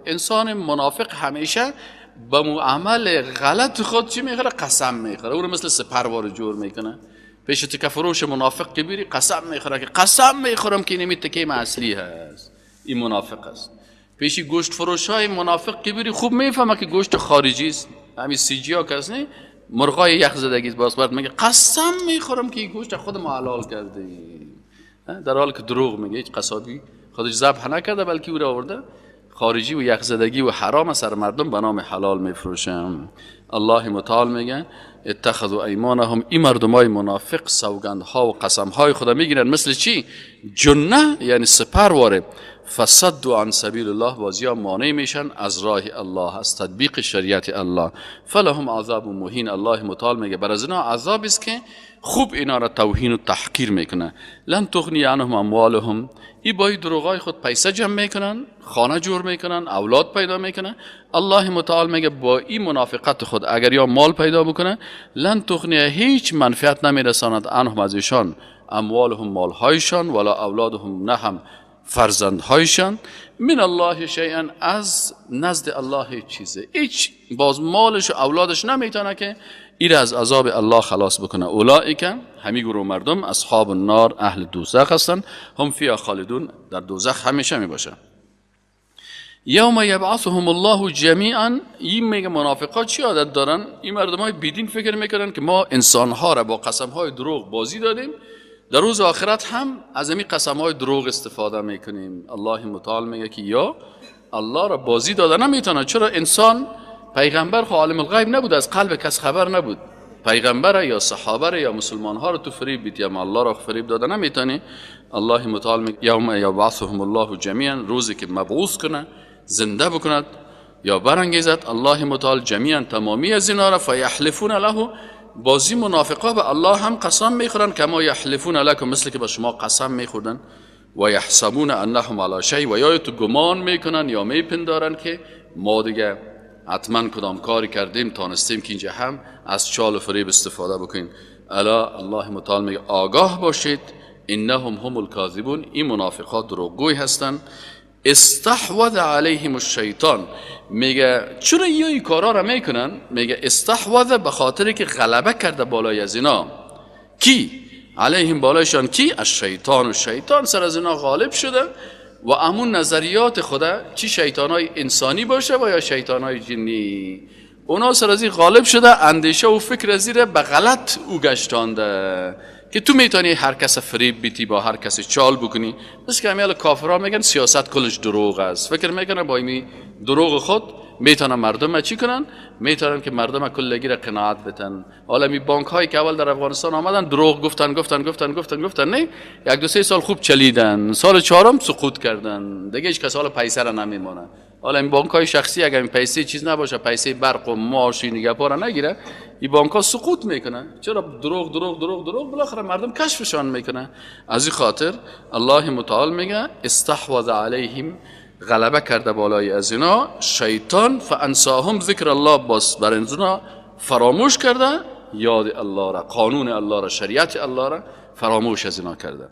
انسان منافق همیشه به عمل غلط خود چی میخوره؟ قسم میخوره. او رو مثل سپروار جور میکنه. پیش تکه فروش منافق که بیری قسم میخوره که قسم میخورم که اینمی تکه اصلی هست، این منافق است. پیش گوشت فروش های منافق که بیری خوب میفهمه که گوشت خارجی است، همین سی جی ها کس نه، مرغای یخ زدگی است. باز برات میگه قسم میخورم که این گوشت خود ما حلال کردیم، در حالی که دروغ میگه. هیچ قصابی خودش ذبح نکرده، بلکه او را آورده خارجی و یخزدگی و حرام سر مردم به نام حلال میفروشم. الله متعال میگه اتخذوا ایمانهم، این مردمای منافق سوگندها و قسمهای خدا میگیرن مثل چی؟ جنه، یعنی سپر واره. فصدوا عن سبیل الله، بازیا مانع میشن از راه الله، از تطبیق شریعت الله. فلهم عذاب مهین، الله متعال میگه بر از اینا عذاب است که خوب اینا را توهین و تحقیر میکنه. لن تغنی عنهم اموالهم، ای با دروغای خود پیسه جمع میکنن، خانه جور میکنن، اولاد پیدا میکنن. الله متعال میگه با این منافقت خود اگر یا مال پیدا بکنه، لن تغنی، هیچ منفعت نمیرساند عنهم از ایشان، اموالهم مالهایشان، ولا اولادهم نه هم فرزندهایشان، من الله شیئا، از نزد الله هیچ چیزه. هیچ باز مالش و اولادش نمیتونه که ایر از عذاب الله خلاص بکنه. اولئک، همی گروه مردم، اصحاب النار، اهل دوزخ هستند، هم فیها خالدون، در دوزخ همیشه می باشن. یوم یبعثهم الله جمیعا، این میگه منافقا چی عادت دارن؟ این مردم های بیدین فکر میکنن که ما انسانها را با قسم های دروغ بازی دادیم، در روز آخرت هم از این قسم های دروغ استفاده میکنیم. الله متعال میگه که یا الله را بازی داده نمیتونه. چرا؟ انسان پیغمبر خو عالم الغیب نبود، از قلب کس خبر نبود. پیغمبر یا صحابه یا مسلمان ها رو تو فریب بیت، یا الله را فریب داده نمیتونی. الله متعال میگه یوم یبعثهم الله جمیعا، روزی که مبعوث کنه، زنده بکند یا برانگیزد الله متعال جمیعا، تمامی از اینا را. فیحلفون له، بازی منافقا به الله هم قسم میخورن، کما یحلفون لکم، مثل که به شما قسم میخوردن. و یحسبون انهم علی شیء، و یا تو گمان میکنن یا میپندارن که ما دیگه حتما کدام کاری کردیم، تانستیم که اینجا هم از چال و فریب استفاده بکنیم. الا، الله متعال میگه آگاه باشید، انهم هم الکاذبون، این منافقات دروغگوی هستند. استحوذ علیهم الشیطان، میگه چرا این کارا را میکنن؟ میگه استحوذ به خاطر که غلبه کرده بالای از اینا. کی؟ علیهم، بالایشان کی؟ الشیطان، و شیطان سر از اینا غالب شده و امون نظریات خدا، چی شیطانای انسانی باشه و یا شیطانای جنی، اونا سر از این غالب شده، اندیشه و فکر از این به غلط او گشتانده که تو میتونی هر کس فریب بیتی، با هر کس چال بکنی. مثل که همیال کافرها میگن سیاست کلش دروغ است، فکر میکنن با این دروغ خود میتونن مردم چی کنن؟ میتونن که مردم کلگی را قناعت بتن. حالا می بانک هایی که اول در افغانستان آمدن دروغ گفتن گفتن گفتن گفتن گفتن، نه یک دو سه سال خوب چلیدن، سال چهارم سقوط کردن، دیگه هیچ کس حالا پیسه را نمیمانه. حالا این بانک های شخصی اگر این پیسه چیز نباشه، پیسه برق و معاش نگهبان را نگیره، این بانک ها سقوط میکنن. چرا؟ دروغ دروغ دروغ دروغ، بالاخره مردم کشفشان میکنه. از این خاطر الله متعال میگه استحوذ علیهم، غلبه کرده بالای از اینا شیطان، فانساهم ذکر الله، باز بر اینا فراموش کرده یاد الله را، قانون الله را، شریعت الله را فراموش از اینا کرده.